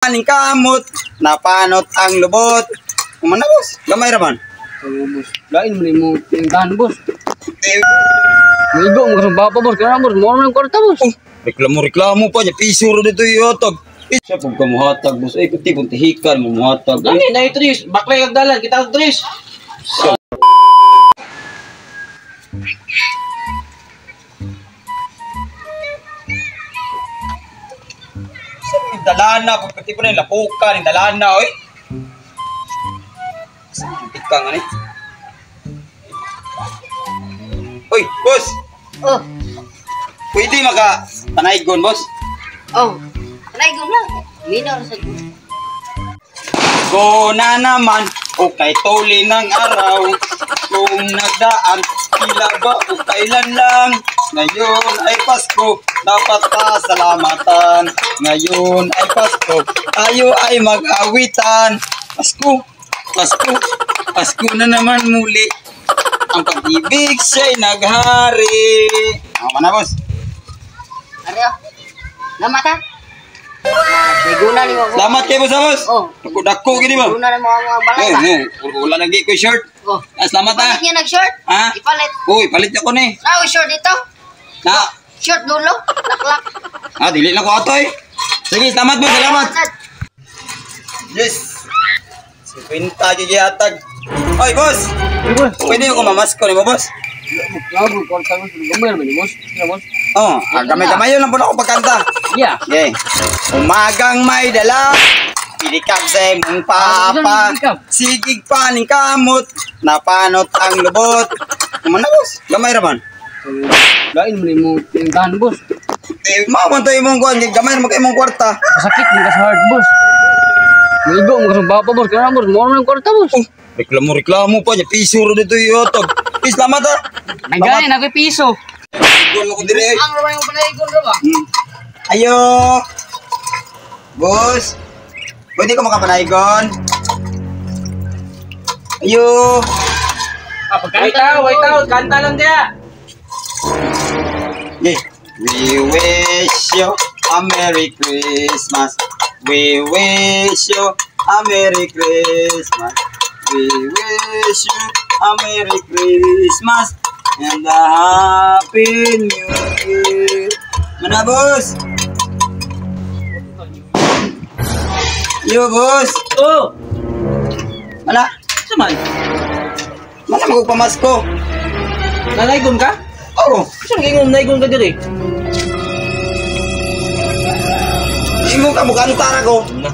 Aning kamot, napanot ang lubot. Kumana, boss? Gamay ra man. Oh, boss. Lain man mo tindahan, boss. Eh, Migo mo sa bapa, boss. Kaya, boss, mo nang kwarta, boss. Oh, reklamo reklamo pa niya piso ra dito ihatag. Siya pug ka muhatag, boss. Ay, kuti kung tihikan mo muhatag. Gani na Tris, baklay kag dalan kita kag Tris. Dalana pag pati po na yung lapukan, yung dalana, oy. Saan tikang ani? Oy, boss. Oh, Pwede maka panaygon, boss. oh. Panaygon lang. Minor sa Go na naman, o kay tuli ng araw. Kung nagdaan, tila ba o kailan lang. Ngayon ay Pasko, dapat pasalamatan. Ngayon ay Pasko, tayo ay mag-awitan. Pasko, Pasko, Pasko na naman muli. Ang pag-ibig siya'y naghari. Ako na, boss. Are, oh. Namata. Naiguna ni mo. Salamat kayo, boss, ah, boss. Oh. Dako, dako, gini ba? Naiguna ni mo ang mga balay Oh, ba? no. Wala nagi ko shirt. Oh. Ah, salamat ah. Palit niya nag-short? Ha? Ipalit. Uy, palit ako ni. Na, short dito. Na. Short dulo. Laklak. Ah, dili na ko atoy. Sige, salamat mo, salamat. Sad. Yes. 50 gigihatag. Oy, boss. Ay, boss. Pwede ko mamasko ni mo, boss? Labo, kwarta, boss. Gamay man, boss. Kaya, boss. Oh, ah, gamay-gamay lang po na ako pagkanta. Yeah. Okay. Umagang may dala, pilikap sa imong papa. Sigig paning kamot, napanot ang lubot. Kumana, boss? Gamay ra man. Oh, lain man mo tindahan, boss. Eh, mao man to imong kuan, gamay ra man kay imong kwarta. Masakit man ka sa heart, boss. Migo mo sa bapa, boss. Kaya, boss, mo nang kwarta, boss. Oh, reklamo reklamo pa niya piso ra dito ihatag. Eh, salamat ah. Nagani na ko'y piso. Gol ako dire. Ang ramay mo panaygon ra ba? Ayo. Boss. Pwede ko makapanaygon? Ayo. Ah, Wait out, wait out, kanta lang diya. Yeah. We wish you a Merry Christmas. We wish you a Merry Christmas. We wish you a Merry Christmas and a Happy New Year. Mana, boss? Yo, boss. Oh, Mana? sa man? Mana magpamasko? Nanaygon ka? Oh, Sa nagingom naygon ka diri? ingon ka mo kanta ra ko. Na.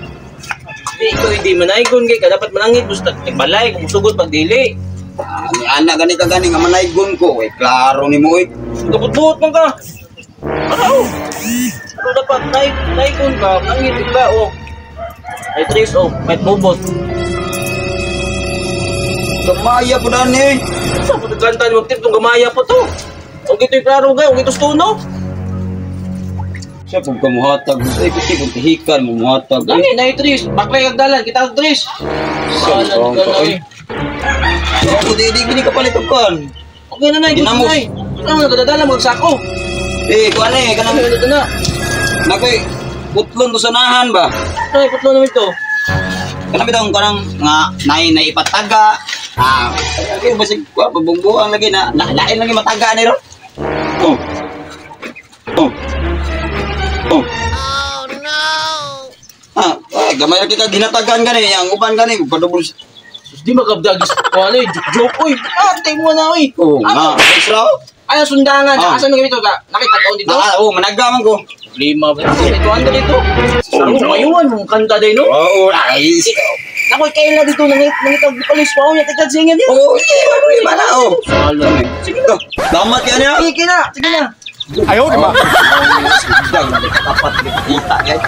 Di ikaw hindi manaygon kay ka dapat manangit basta nagbalay kung sugot pag dili. Ah, ni ana gani ka gani nga manaygon ko. Eh, klaro ni mo eh. Gabot-buot man ka. Ano? Ano dapat nay naygon ka, manangit ka oh. Ay Tris oh, may bubot. Gamaya po dan eh. Sa po kanta ni magtip tong gamaya po to. Og ito'y klaro gay, og ito's tuno. Siya pug ka muhatag. Ay, kuti kung tihikan mo muhatag. Gani na Tris, baklay kag dalan kita kag Tris. Siya, Balan ka na, ay. eh. Ako di di gini ka palit og kan. Okay na na, Ginamos. nay. Ano na kadadala magsako. Eh, kuan eh kanang Ano na na? nakoy putlon to sanahan ba. Ay, putlo naman ito. Kanang bitong kanang nga nay na ipataga. Ah, lagi basig kuan pabungbuang lagi na lain lagi mataga ni ro. Oh. Oh. Oh. Oh no. Ah, ay, gamay ra kita ginatagan gani ang uban gani padubol. Sus, di magabdagis. Kuan eh, joke oy. Ate mo na oy. Oh, nga. Isra. Ay, ang sundangan. Ah. Asa nang gamit ito? Nakita ko dito. Na, oh, managa man ko. Lima ba? Ito anda dito. Oh, Saro, no. mayuan mong kanta din, no? Oo, ay. Nakoy, kailan dito nangitag bukalis pa niya. Tigad singan niya. Oo, oh, iya, na, oh. Sala. Sige to. Salamat yan ya. Sige na, sige na. Ayaw, di ba? Kapat, kita, guys.